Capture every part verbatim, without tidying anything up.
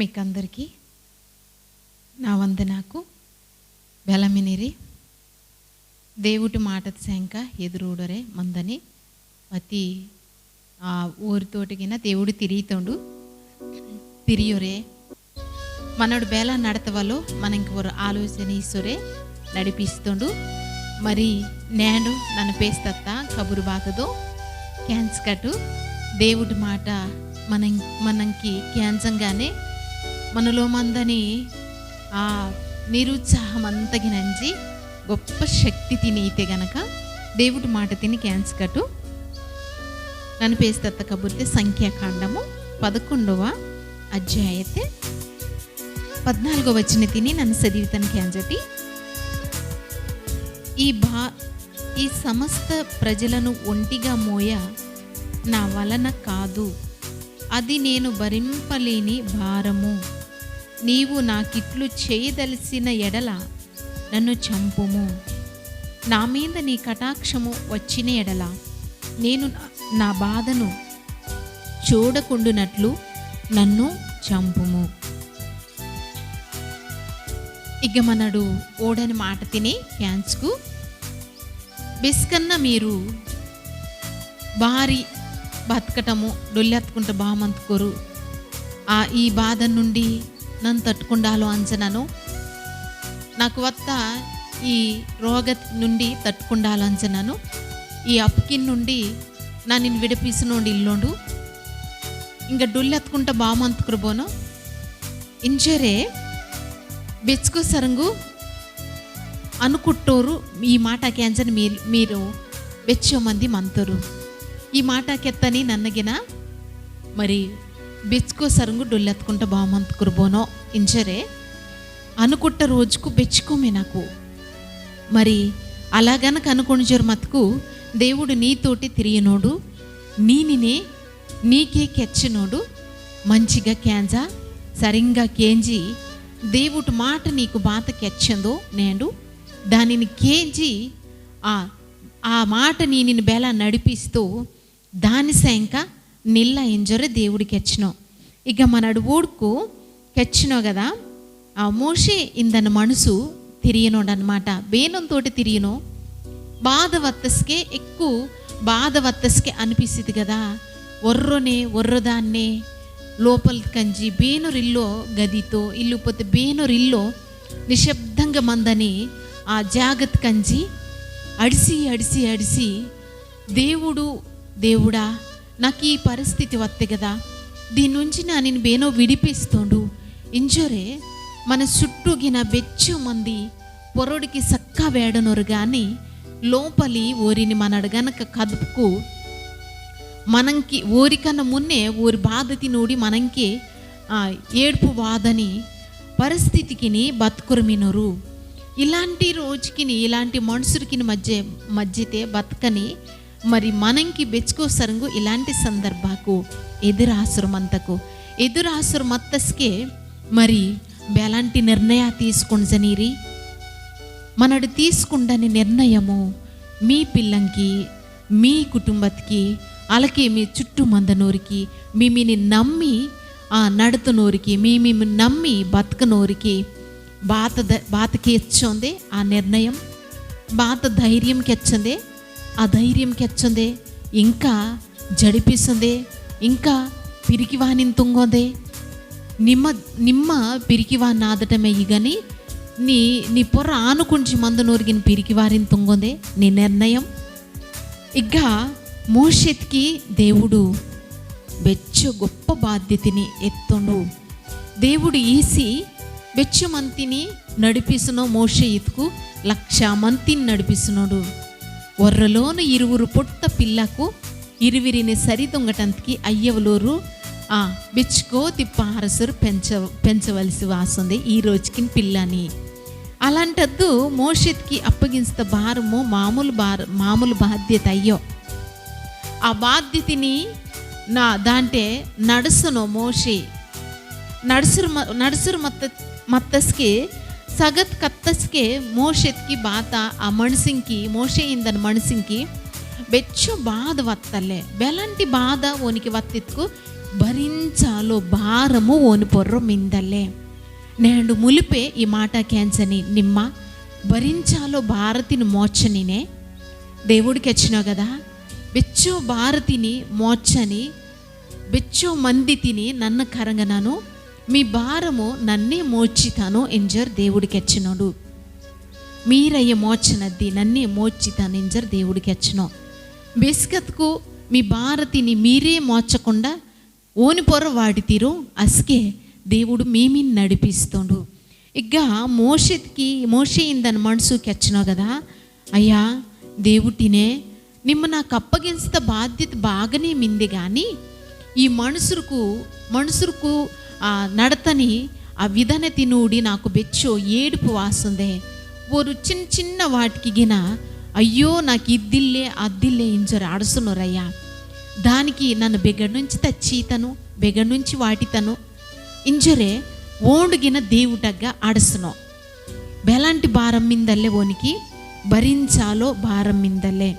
మీకందరికీ నా వందనాకు. బెలమినిరి. దేవుటి మాటత శంక ఎదురూడరే మందని ప్రతి, ఆ, ఊరితోటిగిన దేవుడు తిరియితోండు. తిరియురే. మనడు బేల నడతవలో మనంకి ఒరు ఆలోచన ఈసురే నడిపిస్తుండు. మరి నేడు నన్న పేస్తత్త కబురు బాతదో కేంజకటు. దేవుటి మాట మనం-, మనంకి కేంజంగానే మనలో మందని ఆ నిరుత్సాహం అంతగినంజి గొప్ప శక్తి తిని అయితే గనక దేవుటి మాట తిని కేంజకటు. నన్న పేస్తత్త కబుర్తే సంఖ్యాకాండము పదకొండవ అధ్యాయతే పద్నాలుగో వచన తిని నన్న చదివితను కేంజటి. ఈ భా-, ఈ సమస్త ప్రజలను ఒంటిగా మోయ నా వలన కాదు, అది నేను భరింపలేని భారము. నీవు నాకిట్లు చేయదలిసిన ఎడల నన్ను చంపుము. నా మీద నీ కటాక్షము వచ్చిన ఎడల నేను నా, నా బాధను చూడకుండునట్లు నన్ను చంపుము. ఇక మనడు ఓడని మాట తిని కేంజకు. బెస్కన్న మీరు బారి బతకటము డొల్లెత్తుకుంట బామంతుకోరు. ఆ ఈ బాధ నుండి నన్న తట్టుకుండాలో అంచనను. నాకు వత్త ఈ రోగ నుండి తట్టుకుండాలో అంచనను. ఈ అప్పుకి నుండి నన్ను విడిపిసినోండు ఇల్లోండు. ఇంక డొల్లెత్తుకుంట బామంతుకురు బోను. ఇంజరే బెచ్చుకో సరంగు అనుకుట్టోరు ఈ మాట కేంజని మీ-, మీరు బెచ్చో మంది మంతోరు. ఈ మాట కెత్తని నన్నగిన మరి బెచ్చుకో సరంగు డొల్లెత్తుకుంట బామంతుకురు బోనో ఇంజరే అనుకుట్ట రోజుకు బెచ్చుకోమే నాకు. మరి అలా గనక అనుకొనిజరు మతుకు దేవుడు నీతోటి తిరియనోడు, నీనినే నీకే కెచ్చినోడు. మంచిగా కేంజా, సరింగా కేంజి, దేవుటి మాట నీకు బాత కెచ్చిందో నేడు దానిని కేంజి, ఆ, ఆ మాట నీనిని బేలా నడిపిస్తూ దాని సేంక నిల్ల ఇంజొరే దేవుడు కెచ్చినో. ఇక మనడు ఊడుకు కెచ్చినో కదా, ఆ మోషే ఇందన మనసు తిరియనోడనమాట. బేనంతోటి తిరియనో, బాధ వత్తస్కే ఎక్కువ బాధ వత్తస్కే అనిపిస్తుంది కదా. ఒర్రొనే, ఒర్రొదాన్నే, లోపల కంజి బేనొరిల్లో గదితో, ఇల్లుపోతే బేనొరిల్లో నిశ్శబ్దంగా మందని ఆ జాగత్ కంజి అడిసి, అడిసి, అడిసి, దేవుడు, దేవుడా, నాకు ఈ పరిస్థితి వత్తే కదా, దీని నుంచి నా నేను బేనో విడిపిస్తోండు. ఇంజోరే మన చుట్టూగిన బెచ్చు మంది పొరడికి సక్క వేడనోరు గాని లోపలి ఓరిని మనడు గనక కదుపుకు మనంకి ఓరికన్నా మున్నే ఓరి బాధ తినూడి మనంకి, ఆ, ఏడుపు వాదని పరిస్థితికిని బతుకురమినరు. ఇలాంటి రోజుకిని, ఇలాంటి మనుషులకిని మధ్య, మధ్యతే బతకని మరి మనంకి బెచ్చుకో సరంగు ఇలాంటి సందర్భాకు ఎదురాసురమంతకు, ఎదురాసురమత్తస్కే మరి బెలాంటి నిర్ణయ తీసుకుంజనీరి. మనడు తీసుకుండని నిర్ణయము మీ పిల్లంకి, మీ కుటుంబత్కి, అలాగే మీ చుట్టూ మందనోరికి, మీమిని నమ్మి, ఆ, నడుతునోరికి, మీమిని నమ్మి బతకనోరికి బాత ద-, బాత కెచ్చోందే ఆ నిర్ణయం, బాత ధైర్యం కెచ్చోందే ఆ ధైర్యం కెచ్చోందే, ఇంకా జడిపిస్తుందే, ఇంకా పిరికివానిని తుంగోందే. నిమ్మ, నిమ్మ పిరికివాని ఆదటమే ఇగని, నీ, నీ పొర్ర ఆనుకుంచి మందనోరిగిన పిరికివారిని తుంగోందే, నీ నిర్ణయం. ఇగ్గ మోషేత్కి దేవుడు బెచ్చో గొప్ప బాధ్యతని ఎత్తోండు. దేవుడు ఈసి బెచ్చో మంతిని నడిపిస్తునో మోషే ఇత్కు లక్ష మంతిని నడిపిస్తునోడు. ఒర్రలోను ఇరువురు పొట్ట పిల్లకు ఇరువిరిని సరిదొంగటంత్కి అయ్యవలోరు, ఆ, బెచ్చుకో తిప్ప అరసురు పెంచ-, పెంచవలసి వాసుంది ఈ రోజుకిన పిల్లని. అలాంటద్దు మోషేత్కి అప్పగించిన భారము మామూలు భార-, మామూలు బాధ్యత అయ్యో. ఆ బాధ్యతని నా దాంటే నడుసును మోషే. నడుసురు మ-, నడుసురు మత్త-, మత్తస్కే సగత్ కత్తస్కే మోషేత్కి బాత ఆ మనిషింకి, మోషే ఇందన్ మనిషింకి బెచ్చో బాధ వత్తలే. బెలాంటి బాధ ఓనికి వత్తిత్కు భరించాలో భారము ఓని పొర్రొ మిందల్లే. నేండు ములిపే ఈ మాట కేంచని నిమ్మ భరించాలో భారతిని మోచనినే. దేవుడు కెచ్చినో కదా, బెచ్చో భారతిని మోచని, బెచ్చో మందితిని నన్న కరంగనాను, మీ భారము నన్నే మోచితాను ఇంజర్ దేవుడు కెచ్చినోడు. మీరయ్య మోచనద్ది నన్నే మోచితాను ఇంజర్ దేవుడు కెచ్చినో. బెస్కత్కు మీ భారతిని మీరే మోచకుండా ఓని పొర వాడితీరు, అస్కే దేవుడు మీమిని నడిపిస్తుండు. ఇక మోషేకి, మోషే ఇందని మనసు కెచ్చినో కదా, అయ్యా దేవుటినే, నిమ్మ నాకు అప్పగించిన బాధ్యత బాగానే మింది కానీ, ఈ మనుషులకు, మనుషులకు ఆ నడతని, ఆ విధాన తినుడి నాకు బెచ్చో ఏడుపు వాసుందే. ఓరు చిన్న చిన్న వాటికి గిన, అయ్యో నాకు ఇద్దిల్లే అద్దిల్లే ఇంజరు అడుసునురయ్యా. దానికి నన్ను బెగడ్నుంచి తచ్చితను, బెగడ్నుంచి వాటితను ఇంజరే ఓండుగిన దేవుటగ్గా అడుసును. బెలాంటి భారం మిందల్లే ఓనికి భరించాలో భారం మిందల్లే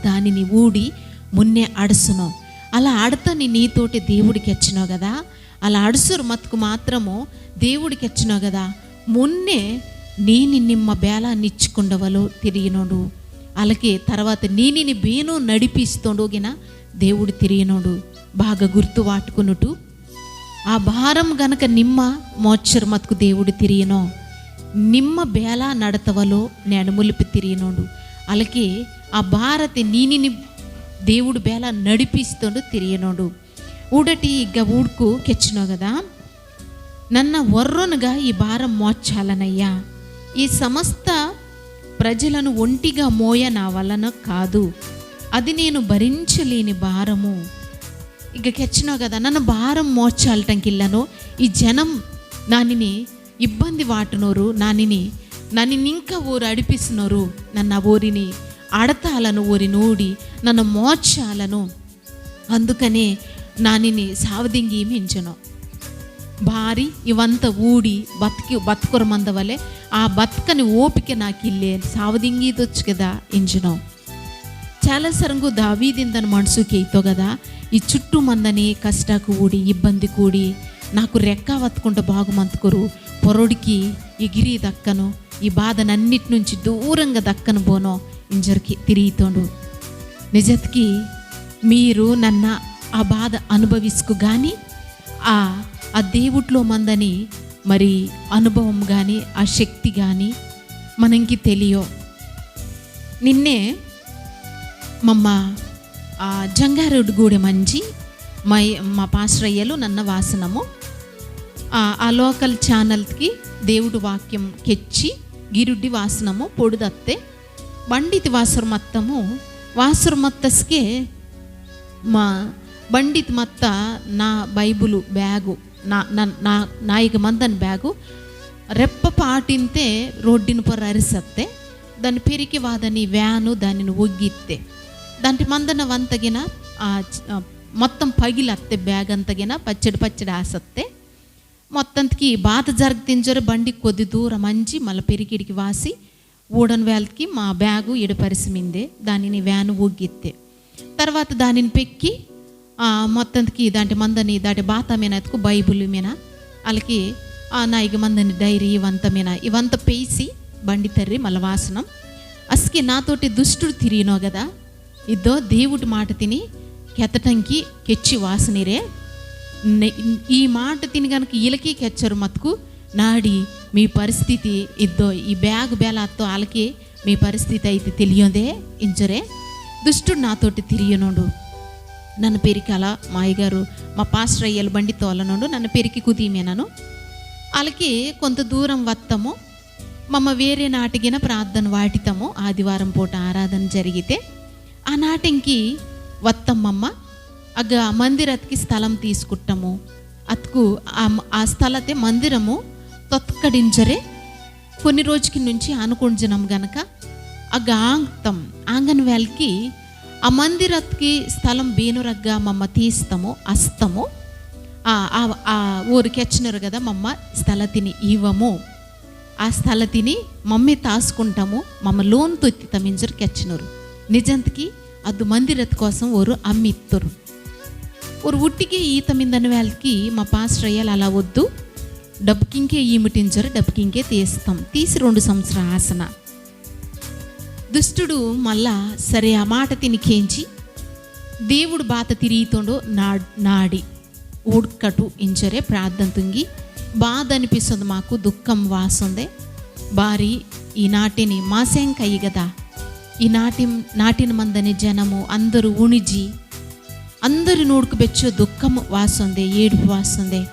దానిని ఊడి మున్నే అడుసును. అలా అడతని నీతోటి దేవుడు కెచ్చినో కదా, అలా అడుసురు మత్కు మాత్రము దేవుడు కెచ్చినో కదా, మున్నే నీని నిమ్మ బేలా నిచ్చుకుండవలో తిరిగినోడు, అలాగే తర్వాత నీనిని బేనో నడిపిస్తుండోగిన దేవుడు తిరిగినోడు. బాగా గుర్తు వాటుకునుటు. ఆ భారం గనక నిమ్మ మోచ్చరు మత్కు దేవుడు తిరిగినో, నిమ్మ బేలా నడతవలో నేను ములిపి తిరిగినోడు. అలాగే ఆ భారతి నీనిని దేవుడు బేలా నడిపిస్తుండు తిరిగినోడు. ఊడటి ఇగ్గ ఊడ్కు కెచ్చినో కదా, నన్న వర్రొనుగా ఈ భారం మోచ్చాలనయ్యా. ఈ సమస్త ప్రజలను ఒంటిగా మోయ నా వలన కాదు, అది నేను భరించలేని భారము. ఇక కెచ్చినో కదా, నన్న భారం మోచ్చాలటంకిల్లను. ఈ జనం నానిని ఇబ్బంది వాటునోరు, నానిని, నానిని ఇంకా ఓరు అడిపిస్తున్నారు, నన్న ఓరిని అడతాలను, ఓరి నోడి నన్న మోచ్చాలను. అందుకనే నానిని సావదింగి మించను. బారి ఇవంత ఊడి బతికి బతుకుర మందవలే, ఆ బతకని ఓపిక నాకిల్లే, సావదింగి దొచ్చు కదా ఇంజును. చాలా సరంగు దావీదిందన మనసు కేయితో కదా, ఈ చుట్టూ మందని కష్టాకు ఊడి, ఇబ్బంది కూడి, నాకు రెక్క వత్తుకుంటే బాగుమంతుకురు, పొరడికి ఎగిరి దక్కను, ఈ బాధనన్నిటి నుంచి దూరంగా దక్కను బోనో ఇంజరికి తిరిగితోండు. నిజత్కి మీరు నన్న ఆ బాధ అనుభవిస్కు గాని, ఆ, ఆ దేవుట్లో మందని మరి అనుభవం గాని, ఆ శక్తి గాని మనంకి తెలియో. నిన్నే మమ్మ, ఆ, జంగారెడ్డిగూడెం మంజి మై-, మా పాస్టరయ్యలు నన్న వాసనము. ఆ, ఆ లోకల్ ఛానల్కి దేవుడు వాక్యం కెచ్చి గిరుడ్డి వాసనము పొడుదత్తే. బండితి వాసురు మత్తము, వాసురు మత్తస్కే మా బండితి మత్త నా బైబులు బ్యాగు, నా, నా, నా, నాయిగ మందన్ బ్యాగు రెప్ప పాటింతే రోడ్డిన పొర అరిసత్తే. దాని పెరికి వాదని వ్యాను దానిని ఒగ్గిత్తే. దాంటి మందన వంతగిన ఆ చ-, ఆ మొత్తం పగిలత్తే, బ్యాగ్ అంతగిన పచ్చడి పచ్చడి ఆసత్తే. మొత్తంకి బాధ జరుగుతింజరు బండి కొద్ది దూరం అంజి మళ్ళీ పెరికిడికి వాసి ఊడని వేళకి మా బ్యాగు ఇడపరిసిమిందే, దానిని వ్యాను ఒగ్గిత్తే. తర్వాత దానిని పెక్కి, ఆ, మొత్తంకి దాంటి మందని దాటి బాత మీన ఎత్తుకు బైబుల్ మీన, అలాగే ఆ నాయికి మందని డైరీ ఇవంత మీన, ఇవంత పేసి బండి తర్రి మళ్ళీ వాసనం. అస్కి నాతోటి దుష్టుడు తిరిగినో కదా, ఇద్దో దేవుడి మాట తిని కెత్తటంకి కెచ్చి వాసనిరే. నె-, ఈ మాట తిని గనక ఇలకి కెచ్చరు మతుకు నాడి మీ పరిస్థితి ఇద్దో, ఈ బ్యాగ్ బేలాత్తో అలకి మీ పరిస్థితి అయితే తెలియదే ఇంజరే. దుష్టుడు నాతోటి తిరిగినోడు. నన్ను పెరికాల మా అయ్యగారు, మా పాస్టర్ అయ్యలు బండి తోలనోడు, నన్ను పెరికి కుదిమేనను. అలకి కొంత దూరం వత్తము. మమ్మ వేరే నాటిగిన ప్రార్థన వాటితము, ఆదివారం పూట ఆరాధన జరిగితే, ఆ నాటెంకి వత్తమ్మమ్మ, అగ్గ మందిరత్కి స్థలం తీసుకుట్టము. అత్కు ఆ మ-, ఆ స్థలతే మందిరము తొత్కడింజరే కొన్ని రోజుకి నుంచి అనుకుంటున్నాం గనక, అగ్గ ఆంగ్తం, ఆంగన్ వేల్కి ఆ మందిరత్కి స్థలం బేనురగ్గా మమ్మ తీస్తము, అస్తము. ఆ, ఆ, ఆ ఊరు కెచ్చినారు కదా, మమ్మ స్థలతిని ఈవము. ఆ స్థలతిని మమ్మే తాసుకుంటాము, మమ్మ లోన్ తొత్తితమింజరు కెచ్చినరు. నిజంతకి అదు మందిరత్ కోసం ఓరు అమ్మిత్తరు. ఒరు ఉట్టికే ఈత మిందని వేల్కి మా పాస్రయ్యలు అలా వద్దు, డబ్కింకే ఈమిటించరు, డబ్కింకే తీస్తాం. తీసి రెండు సంవత్సర ఆసన. దుష్టుడు మళ్ళా సరే ఆ మాట తిని కేంచి, దేవుడు బాత తిరియితోండో నా-, నాడి ఊడ్కటు ఇంచరే ప్రార్థన తుంగి, బాధ అనిపిస్తుంది మాకు, దుఃఖం వాసుందే. బారి ఈ నాటిని మాసేం కయ్యగదా, ఈ నాటి, నాటిన మందని జనము అందరూ ఉణిజి, అందరి నోడుకు బెచ్చో దుఃఖం వాసుందే, ఏడుపు వాసుందే.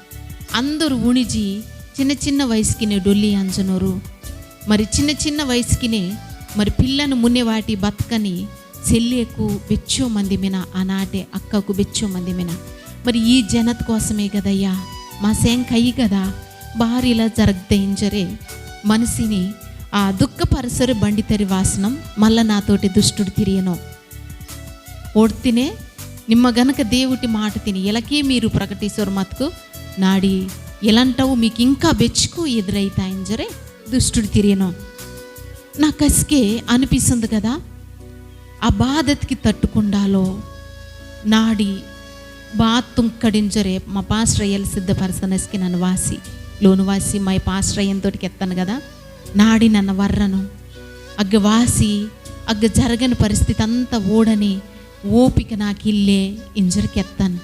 అందరూ ఉణిజి చిన్న చిన్న వయసుకినే డొల్లి అంజనోరు. మరి చిన్న చిన్న వయసుకినే మరి పిల్లను మున్నెవాటి బతకని సెల్లియకు బెచ్చో మంది మిన, ఆనాటే అక్కకు బెచ్చో మంది మిన. మరి ఈ జనత కోసమే కదయ్యా, మా సేం కయ్యి కదా, బారిలా జరగదయించరే. మనసిని ఆ దుఃఖపరసరు బండితరి వాసనం మల్ల నాతోటి దుష్టుడు తిరియను. ఓడ్తినే నిమ్మ గనక దేవుటి మాట తిని ఎలాకే మీరు ప్రకటిస్తారు మతుకు నాడి ఎలాంటవు మీకు ఇంకా బెచ్చుకు ఎదురైతాయించరే దుష్టుడు తిరియను. నాకు అసకే అనిపిస్తుంది కదా, ఆ బాధకి తట్టుకుండాలో నాడి బాతుంకడించరే మా పాస్రయ్యలు సిద్ధపరచనస్కి నన్ను వాసి, లోను వాసి మా పాస్రయ్యంతోటికి ఎత్తాను కదా, నాడి నన్న వర్రను. అగ్గ వాసి, అగ్గ జరగని పరిస్థితి అంతా ఓడని ఓపిక నాకిల్లే ఇంజర్ కెత్తాను.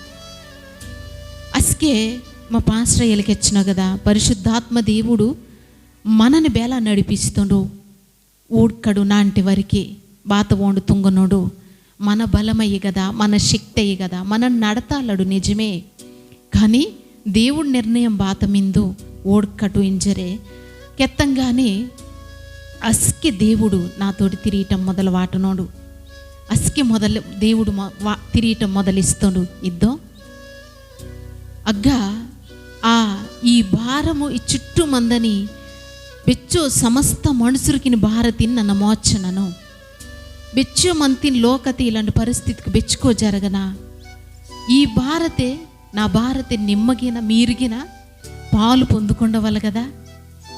అస్కే మా పాస్రయ్యలకి ఎచ్చిన కదా, పరిశుద్ధాత్మ దేవుడు మనని బేలా నడిపిస్తుండు. ఊడ్కడు నాంటి వరకే బాత ఓండు తుంగనోడు. మన బలమయ్యి కదా, మన శక్తి అయ్యి కదా, మన నడతాలడు నిజమే. కానీ దేవుడు నిర్ణయం బాత మిందు ఓడ్కటు ఇంజరే. కెత్తంగానే అస్కి దేవుడు నాతోటి తిరియిటం మొదలు వాటనోడు. అస్కి మొదలు దేవుడు మొ-, వా-, తిరియిటం మొదలిస్తుండు. ఇద్దో అగ్గ ఆ ఈ భారము ఈ చుట్టూ మందని బెచ్చో సమస్త మనుషులకిని భారతిని నన్న మోచనను. బెచ్చో మంతిని లోకతి ఇలాంటి పరిస్థితికి బెచ్చుకో జరగనా? ఈ భారతే నా భారతే నిమ్మగిన మీరుగిన పాలు పొందుకుండవల కదా.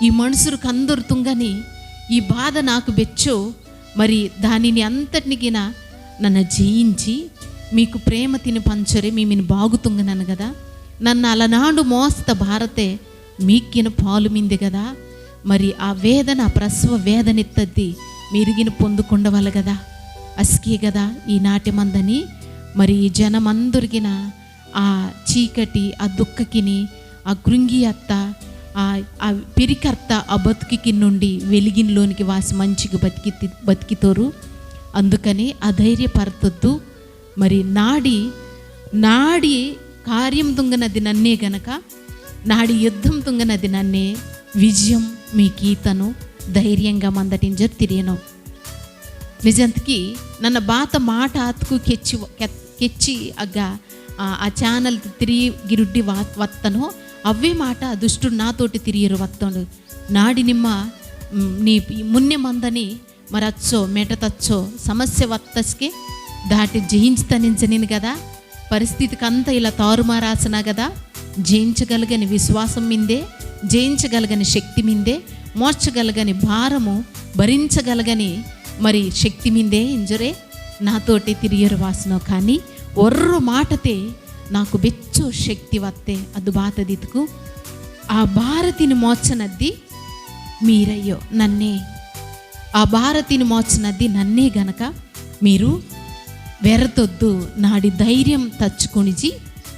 ఈ మనుషులకు అందరు తుంగని ఈ బాధ నాకు బెచ్చో, మరి దానిని అంతటినిగిన నన్న జయించి మీకు ప్రేమ తిని పంచరే మీ మిని బాగుతుంగనను కదా. నన్న అలనాడు మోస్త భారతే మీకిన పాలు మింది కదా. మరి ఆ వేదన, ప్రసవ వేదన ఎత్తద్ది మీరుగిన పొందుకుండవల కదా. అస్కే కదా ఈ నాటి మందని మరి ఈ జనమందరిగిన ఆ చీకటి, ఆ దుఃఖకిని, ఆ కృంగి అత్త, ఆ, ఆ పిరికర్త, ఆ బతుకుకి నుండి వెలిగినలోనికి వాసి మంచిగా బతికి, బతికితోరు. అందుకని అధైర్యపరచొద్దు. మరి నాడి, నాడి కార్యం తుంగనది నన్నే గనక, నాడి యుద్ధం తుంగనది నన్నే, విజయం మీ కీతను ధైర్యంగా మందటింజర్ తిరియను. నిజంతకి నన్న బాత మాట ఆత్కు కెచ్చి వ-, కెత్-, కెచ్చి అగ్గ ఆ, ఆ ಚಾನೆಲ್ ತಿರಿ ಗಿರುಡ್ಡಿ ವಾ-, ವತ್ತನೋ, ಅವೇ ಮಾಟ ದುಷ್ಟುಡು ನಾತೋಟಿ ತಿರಿಯರು ವತ್ತೋಂಡು. నాడి నిమ్మ, మ్, నీ మున్నె మందని మరచ్చో, మెటతచ్చో, సమస్య వత్తస్కే దాటి జయించుతానించనిను కదా. పరిస్థితికి అంతా ఇలా తారుమారాసనా కదా. జయించగలగని విశ్వాసం మిందే, జయించగలగని శక్తి మిందే, మోర్చగలగని భారము, భరించగలగని మరి శక్తి మిందే ఇంజరే నాతోటే తిరియరు వాసనో. కానీ ఒర్రో మాటతే నాకు బెచ్చో శక్తి వత్తే అదు బాతదితుకు. ఆ భారతిని మోచనద్ది మీరయ్యో నన్నే. ఆ భారతిని మోచనద్ది నన్నే గనక మీరు వెరతొద్దు, నాడి ధైర్యం తచ్చుకొనిజి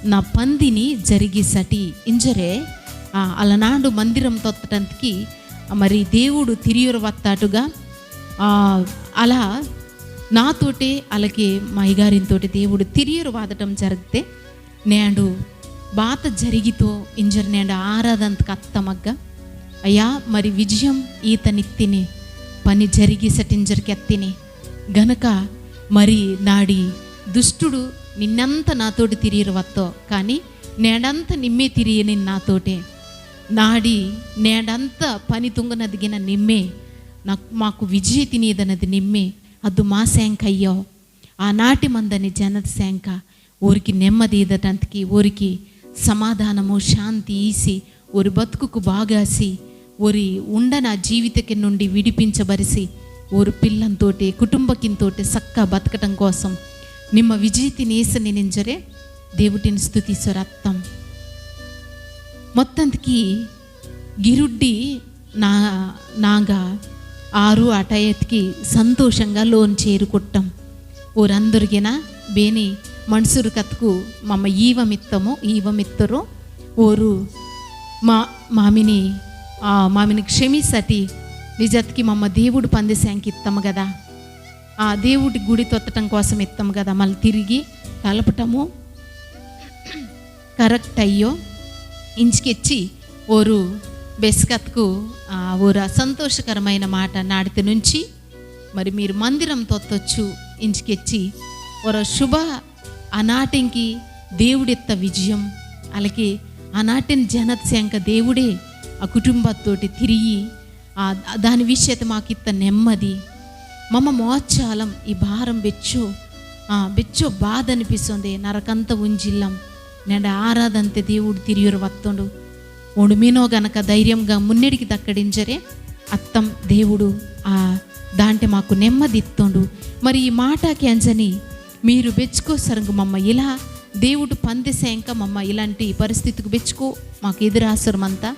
నా పందిని జరిగిసటి ఇంజరే. ఆ, అలనాడు మందిరం తొత్తటంతకి మరి దేవుడు తిరియురు వత్తాటుగా, ఆ, అలా నాతోటే అలాగే మా అయ్యగారింతోటి దేవుడు తిరియురు వాదటం జరిగితే నేడు బాత జరిగితో ఇంజర్ నేడు ఆరాధనకు అత్తమగ్గ. అయ్యా, మరి విజయం ఈత నిత్తిని పని జరిగి సటింజర్ కెత్తిని గనక మరి నాడి దుష్టుడు నిన్నంత నాతోటి తిరియిరు వత్తో, కానీ నేడంత నిమ్మే తిరియని నాతోటే. నాడి నేడంత పని తుంగనదిగిన నిమ్మే, నాకు మాకు విజయ తినేదనది నిమ్మే. అదు మా సేంక అయ్యో. ఆనాటి మందని జనత సేంక ఓరికి నెమ్మది ఈదటంతకి, ఓరికి సమాధానము, శాంతి ఈసి, ఓరి బతుకుకు బాగాసి, ఓరి ఉండన జీవితకి నుండి విడిపించబరిసి, ఓరు పిల్లంతోటి, కుటుంబకింతోటి సక్క బతకటం కోసం నిమ్మ విజీతిని ఈసని నింజరే. దేవుటిని స్తుతిసొరత్తం. మొత్తంతికి గిరుడ్డి నా-, నాగా ఆరు ఆ టయత్కి సంతోషంగా లోన్ చేరుకుట్టం. ఓరందరిగిన బేని మనుసురు కత్కు మమ్మ ఈవ మిత్తమో, ఈవ మిత్తరో, ఓరు మా-, మామిని, ఆ, మామిని క్షమిసటి. నిజత్కి మమ్మ దేవుడు పంది శాంకిత్తం గదా. ఆ, దేవుడి గుడి తొత్తటం కోసం ఇత్తం గదా. మళ్ళీ తిరిగి కలపటము కరెక్ట్ అయ్యో. ఇంచుకెచ్చి ఓరు బెస్కత్కు, ఆ, ఓరు ఆ సంతోషకరమైన మాట నాడితే నుంచి మరి మీరు మందిరం తొత్తొచ్చు. ఇంచుకెచ్చి ఒరో శుభ ఆనాటింకి దేవుడిత్త విజయం, అలాగే ఆనాటిన జనత శంక దేవుడే ఆ కుటుంబత్తోటి తిరిగి ఆ దాని విషయత మాకిత్త నెమ్మది. మమ్మ మోచ్చాలం ఈ భారం బెచ్చో, ఆ, బెచ్చో బాధ అనిపిస్తుంది. నరకంత ఉంజిల్లం. నేడు ఆరాధంతే దేవుడు తిరియురు వత్తుండు. ఓండు మీనో గనక ధైర్యంగా మున్నెడికి దక్కడించరే అత్తం దేవుడు ఆ దాంటే మాకు నెమ్మది ఇస్తుండు. మరి ఈ మాట కేంజని మీరు బెచ్చుకో సరంగు మమ్మ ఇలా దేవుడు పందిసేంక మమ్మ ఇలాంటి పరిస్థితికి బెచ్చుకో మాకు ఎదురాసురమంతా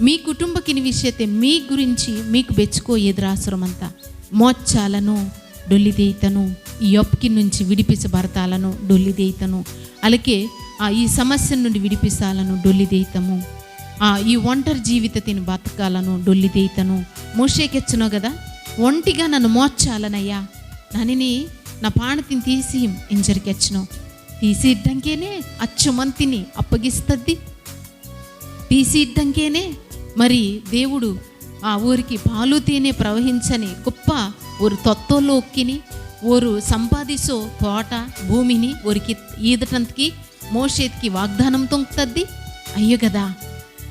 మీ కుటుంబకిని విషయతే మీ గురించి మీకు బెచ్చుకో ఎదురాసురమంతా మోచ్చాలను డొల్లిదేయితను, ఈ అప్పుకి నుంచి విడిపించబడతాలను డొల్లిదేయితను, అలాగే ఆ ఈ సమస్య నుండి విడిపిస్తాలను డొల్లిదేయితము, ఆ ఈ ఒంటరి జీవితతిని బతకాలను డొల్లిదేయితను. మోషే కెచ్చనో కదా, ఒంటిగా నన్ను మోచ్చాలనయ్యా, నన్నిని నా పాణతిని తీసి ఇంజరి కెచ్చనో, తీసి ఇద్దంకేనే అచ్చు మంతిని అప్పగిస్తద్ది. తీసి ఇద్దంకేనే మరి దేవుడు ఆ ఊరికి పాలు తేనె ప్రవహించని గొప్ప ఊరు తొత్తోలోక్కిని, ఊరు సంపాదిసో తోట భూమిని ఊరికి ఈదటంతకి మోషేత్కి వాగ్దానం తొంక్తద్ది. అయ్యో కదా,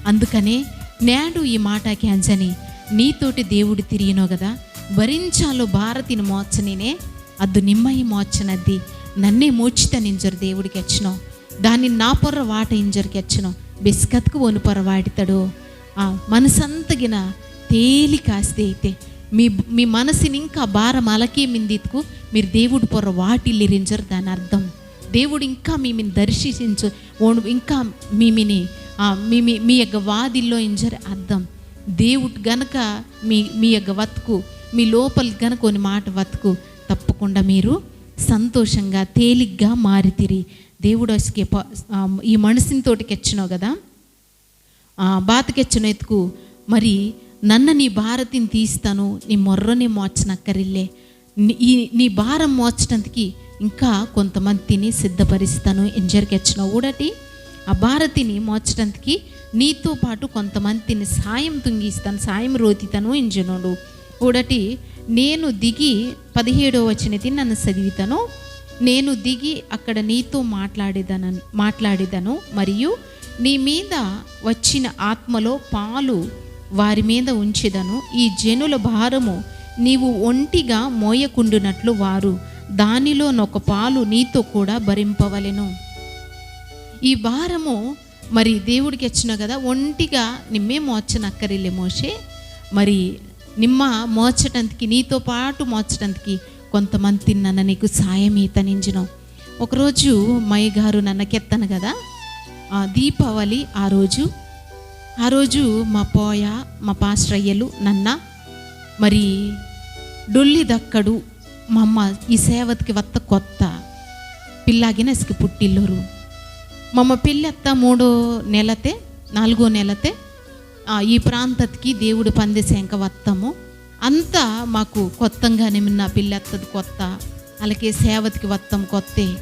అందుకనే నేడు ఈ మాట కేంజని నీతోటి దేవుడు తిరిగినో కదా, భరించాలో భారతిని మోచనినే, అద్దు నిమ్మయి మోచనద్ది, నన్నే మోచితనింజరు దేవుడు కెచ్చనో. దానిని నా పొర్ర వాట ఇంజర్ కెచ్చనో, బెస్కత్కు ఓను పొర్ర వాటితడు. ఆ మనసంతగిన తేలిక ఆస్తి అయితే మీ, మీ మనసుని ఇంకా భారం అలకే మిందిత్కు మీరు దేవుడు పొర్ర వాటిల్లిరింజర్ దాని అర్థం. దేవుడు ఇంకా మీమిని దర్శించు, ఓను ఇంకా మీమిని, ఆ, మీ, మీ, మీ యొక్క వాదిల్లో ఇంజర్ అర్థం. దేవుడు గనక మీ, మీ యొక్క వత్కు, మీ లోపల గనక ఓని మాట వత్కు, తప్పకుండా మీరు సంతోషంగా, తేలిగ్గా మారితిరి. దేవుడు అసకే ప-, ఆ, ఈ మనసుని తోటి కెచ్చినో కదా, ఆ, బాత కెచ్చినో ఎత్తుకు, మరి నన్న నీ భారతిని తీస్తాను, నీ మొర్రనే మోచనక్కరిల్లే. నీ, ఈ, నీ భారం మోచటందుకి ఇంకా కొంతమందిని సిద్ధపరిస్తాను, ఇంజర్ కెచ్చినో ఊడటి. ఆ భారతిని మోచటందుకి నీతో పాటు కొంతమందిని సాయం తుంగిస్తాను, సాయం రోతితను ఇంజనోడు. ఊడటి, నేను దిగి, పదిహేడవ వచనతి నన్ను చదివితను. నేను దిగి అక్కడ నీతో మాట్లాడేదను, మాట్లాడేదను, మరియు నీ మీద వచ్చిన ఆత్మలో పాలు వారి మీద ఉంచెదను. ఈ జనుల భారము నీవు ఒంటిగా మోయకుండునట్లు వారు దానిలో నొక పాలు నీతో కూడా భరింపవలెను. ఈ భారము మరి దేవుడు కెచ్చినో కదా, ఒంటిగా నిమ్మే మోచనక్కరిల్లే మోషే. మరి నిమ్మ మోచటందుకి, నీతో పాటు మోచటందుకి కొంతమందిని నన్న నీకు సాయం ఈతనింజినో. ఒకరోజు మా అయ్యగారు నన్న కెత్తను కదా, ఆ, దీపావళి ఆ రోజు, ఆ రోజు మా పోయ, మా పాస్టర్ అయ్యలు నన్న మరి డొల్లి దక్కడు మమ్మ ఈ సేవతికి వత్త కొత్త పిల్లాగిన ఇసుక పుట్టిల్లోరు. మమ్మ పెళ్ళి అత్త మూడో నెలతే, నాలుగో నెలతే, ఆ, ఈ ప్రాంతతికి దేవుడు పందిసేంక వత్తము. అంతా మాకు కొత్తంగానే మిన్న పెళ్ళి అత్తది కొత్త, అలాగే సేవతికి వత్తం కొత్తే.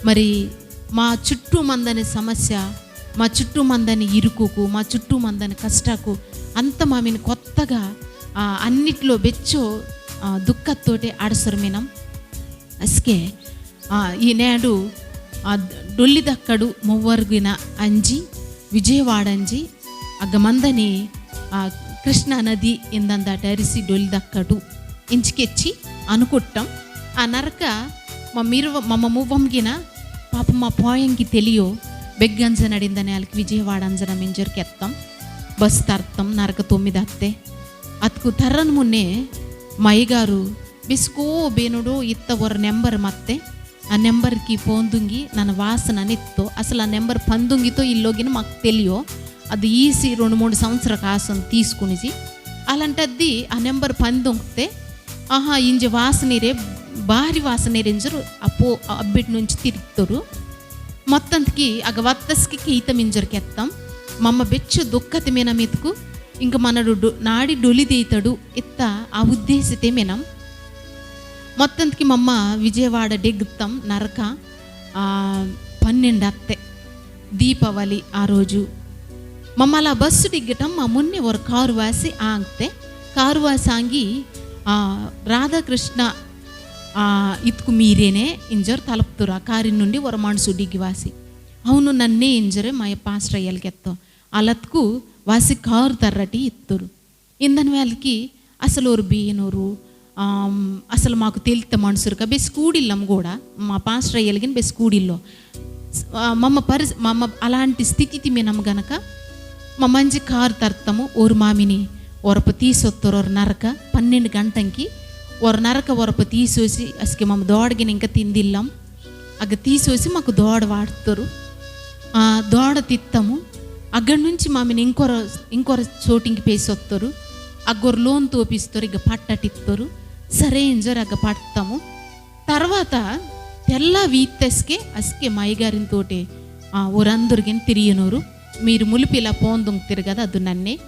మరి మా చుట్టూ మందని సమస్య, మా చుట్టూ మందని ఇరుకుకు, మా చుట్టూ మందని కష్టాకు అంత మామిని కొత్తగా, ఆ, అన్నిట్లో బెచ్చో, ఆ, దుఃఖతోటే అడసరమినం. అస్కే, ఆ, ఈ నేడు, ఆ, డొల్లి దక్కడు మువ్వరుగున అంజి, విజయవాడ అంజి, అగ్గ మందని, ఆ, కృష్ణా నది ఇందందాట అరిసి డొల్లి దక్కడు. ఇంచుకెచ్చి అనుకుట్టం. ఆ నరక మా మిరువ-, మమ్మ మువ్వంగిన పాప మా పోయంకి తెలియో, బెగ్గంజనడిందని వాళ్ళకి విజయవాడ అంజన మింజర్ కెత్తం. బస్ తర్తం నరక తొమ్మిది అత్తే. అతుకు తర్రన్ మున్నే మా అయ్యగారు బిస్కో బేనుడు ఇత్త ఒర నెంబర్ మత్తే. ఆ నెంబర్కి పోందుంగి నన్న వాసన నెత్తో, అసలు ఆ నెంబర్ పందుంగితో ఇల్లోగిన మాకు తెలియో. అది ఈసి రెండు మూడు సంవత్సర కాసం తీసుకునిసి, అలాంటద్ది ఆ నెంబర్ పందుంగితే, ఆహా, ఇంజ వాసనీరే, బారి వాసనీరే ఇంజరు అపో అబ్బిటి నుంచి తిరుగుతారు. మొత్తంకి అగ వత్తస్కి కీత మింజర్ కెత్తం. మమ్మ బెచ్చు దుఃఖతి మేన మిత్కు, ఇంక మనడు డొ-, నాడి డొలి దేతడు ఇత్త ఆ ఉద్దేశతే మేనం. మొత్తంకి మమ్మ విజయవాడ డెగ్గుత్తం నరక, ఆ, పన్నెండు అత్తే దీపావళి ఆ రోజు. మమ్మల బస్సు డిగ్గటం మా మున్నే ఒరు కారు వాసి ఆంగ్తే. కారు వాసి ఆంగి, ఆ, రాధాకృష్ణ, ఆ, ఇత్కు మీరేనే ఇంజర్ తలుపుతురు. ఆ కారి నుండి ఒరు మనసు డిగ్గి వాసి. అవును నన్నే ఇంజరే మా పాస్టర్ ఎల్కెత్తో. అలత్కు వాసి కారు తర్రటి ఇత్తురు. ఇందని వేళకి అసలు ఓరు బీనోరు, ఆమ్, అసలు మాకు తెలిత మనుసురుక బెస్ కూడిల్లం కూడా, మా పాస్టర్ అయ్యలిగిన బెస్ కూడిల్లో. స్-, ఆ, మమ్మ పరిస్-, మమ్మ అలాంటి స్థితి తిమ్మినం గనక, మా మంచి కారు తర్తము, ఓరు మామిని, ఒరప తీసొత్తరు, ఒరు నరక, పన్నెండు గంటంకి, ఒరు నరక ఒరప తీసోసి, అసలు మమ్మ దోడగిన ఇంకా తిందిల్లం, అగ్గ తీసోసి మాకు దోడ వాడుతారు. ఆ, దోడ తిత్తము. అగ్గడి నుంచి మామిని ఇంకొర, ఇంకొర చోటింకి పేసొత్తరు. అగ్గొరు లోన్ తోపిస్తారు, ఇక పట్టటిత్తరు. సరే ఇంజరు అగ్గ పడతాము. తర్వాత తెల్ల వీత్తెస్కే అస్కే మాయగారిన తోటే, ఆ, ఊరందరికీ తిరిగినోరు. మీరు ములిపిలా పోందుంగ్తిరి కదా, అది నన్నే.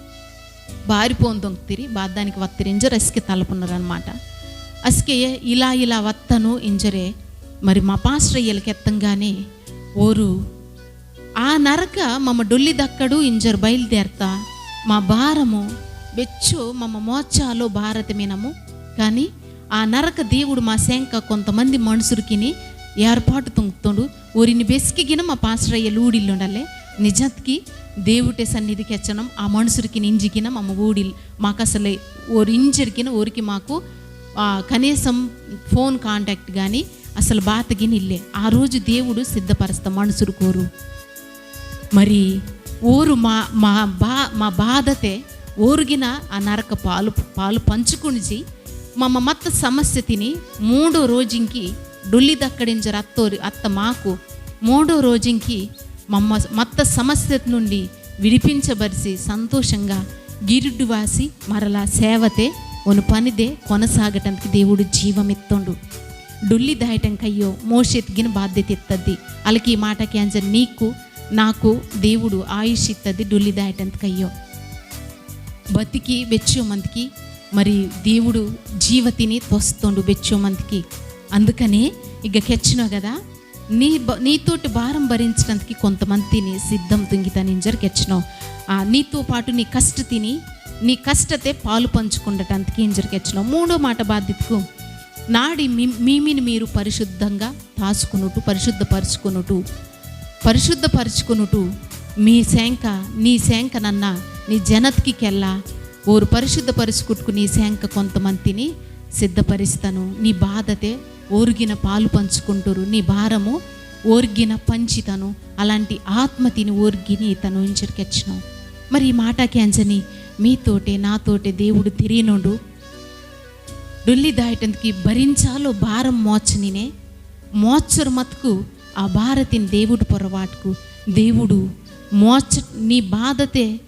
బారి పోందొంగ్తిరి, బాద్దానికి వత్తిరి ఇంజరు అస్కే తలపునరన్నమాట. అస్కే ఇలా ఇలా వత్తను ఇంజరే, మరి మా పాస్టర్ అయ్యలకి ఎత్తంగానే ఓరు ఆ నరక మమ్మ డొల్లి దక్కడు ఇంజరు బయలుదేరతా, మా భారము బెచ్చు మమ్మ మోచాలో భారత మినము. కానీ ఆ నరక దేవుడు మా శంక కొంతమంది మనుషులకిని ఏర్పాటు తుంగుతుండు. ఓరిని బెస్కిగిన మా పాస్టర్ అయ్య లూడిల్లుండలే. నిజత్కి దేవుటే సన్నిధి కెచ్చనం, ఆ మనుషులకి ఇంజిగిన మమ్మ ఊడిల్, మాకు అసలే ఓరింజరిగిన ఓరికి మాకు, ఆ, కనీసం ఫోన్ కాంటాక్ట్ కానీ అసలు బాతగిన ఇల్లే. ఆ రోజు దేవుడు సిద్ధపరస్త మనుషులు కోరు. మరి ఓరు మా, మా బా-, మా బాధతే ఓరుగిన ఆ నరక పాలు, పాలు పంచుకునిచి మమ్మ మత్త సమస్య తిని మూడో రోజుంకి డొల్లి దక్కడింజరు అత్తోరి అత్త మాకు మూడో రోజుంకి మమ్మ మత్త సమస్య నుండి విడిపించబరిసి సంతోషంగా గిరుడ్డు వాసి మరలా సేవతే ఒను పనిదే కొనసాగటానికి దేవుడు జీవమిత్తోండు. డొల్లి దాయటం కయ్యో మోషేత్గిన బాధ్యత ఎత్తద్ది. అలకి ఈ మాట కేంజ నీకు నాకు దేవుడు ఆయుష్ ఇత్తది డొల్లి దాయటం కయ్యో. బతికి బెచ్చో మందికి మరి దేవుడు జీవతిని తోస్తోండు బెచ్చో మందికి. అందుకనే ఇక కెచ్చినో కదా, నీ బ-, నీతోటి భారం భరించడానికి కొంతమందిని సిద్ధం తుంగితాను ఇంజర్ కెచ్చినో. ఆ, నీతో పాటు నీ కష్ట తిని, నీ కష్టతే పాలు పంచుకుండటానికి ఇంజర్ కెచ్చినో. మూడో మాట బాధ్యతకు నాడి మీ-, మీమిని మీరు పరిశుద్ధంగా తాసుకునుటు, పరిశుద్ధపరచుకునుటు, పరిశుద్ధపరచుకునుటు. మీ సేంక, నీ సేంక నన్న, నీ జనత్కి కెల్లా, ఓరు పరిశుద్ధపరచుకుట్టుకు నీ సేంక కొంతమందిని సిద్ధపరిస్తాను. నీ బాధతే ఓరుగిన పాలు పంచుకుంటారు, నీ భారము ఓర్గిన పంచితను, అలాంటి ఆత్మ తిని ఓర్గిని ఇతను ఇంచరికెచ్చును. మరి ఈ మాట కేంజని మీతోటే నాతోటే దేవుడు తిరిగినోడు. డొల్లి దాయటందుకి భరించాలో భారం మోచనినే, మోచరు మతుకు ఆ భారతిని దేవుడు పొరవాటుకు, దేవుడు మోచ, నీ బాధతే,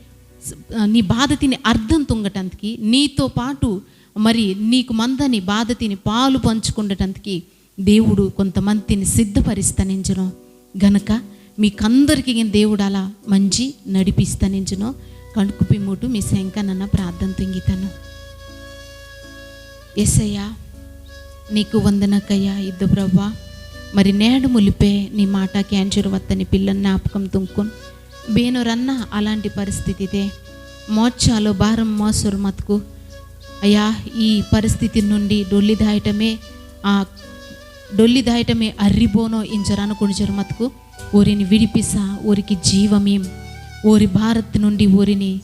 నీ బాధతిని అర్థం తుంగటందుకి, నీతో పాటు మరి నీకు మందని బాధతిని పాలు పంచుకుండటందుకి దేవుడు కొంతమందిని సిద్ధపరిస్తానించును. గనక మీకందరికి దేవుడు అలా మంచి నడిపిస్తానించును. కడుకు పిమ్ముటు మీ శంక నన్న ప్రార్థన తుంగితను. ఎసయ్యా, నీకు వందనకయ్యా ఇద్దు ప్రభువా. మరి నేడు ములిపే నీ మాట కేంజరు వత్తని పిల్లని జ్ఞాపకం తుంకును. బేనోరన్న అలాంటి పరిస్థితితే మోచ్చాలో భారం మోసరు మతుకు. అయ్యా, ఈ పరిస్థితి నుండి డొల్లి దాయటమే, ఆ డొల్లి దాయటమే అర్రిబోనో ఇంజరనుకుని జరు మతుకు. ఓరిని విడిపిసా, ఓరికి జీవమీం. ఓరి భారత్ నుండి ఓరిని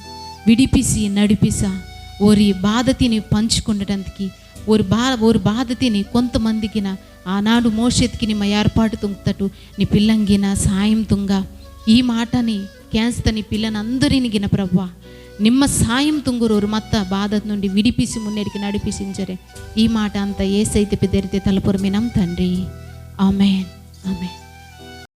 విడిపిసి నడిపిసా. ఓరి బాధతిని పంచుకుండటందుకి, ఓరి బా-, ఓరి బాధతిని కొంతమందికిన ఆనాడు మోషేత్కి నిమ్మ ఏర్పాటు తుంగ్తటు నీ పిల్లంగిన సాయం తుంగ. ఈ మాటని కేంజ్తని పిల్లనందరినిగిన ప్రభువా, నిమ్మ సాయం తుంగురోరు మత్త బాధ నుండి విడిపిసి మున్నెడికి నడిపిసించరే. ఈ మాట అంతా ఏసైతే పెదరితే తలపొరమినం తండ్రి. Amen. Amen.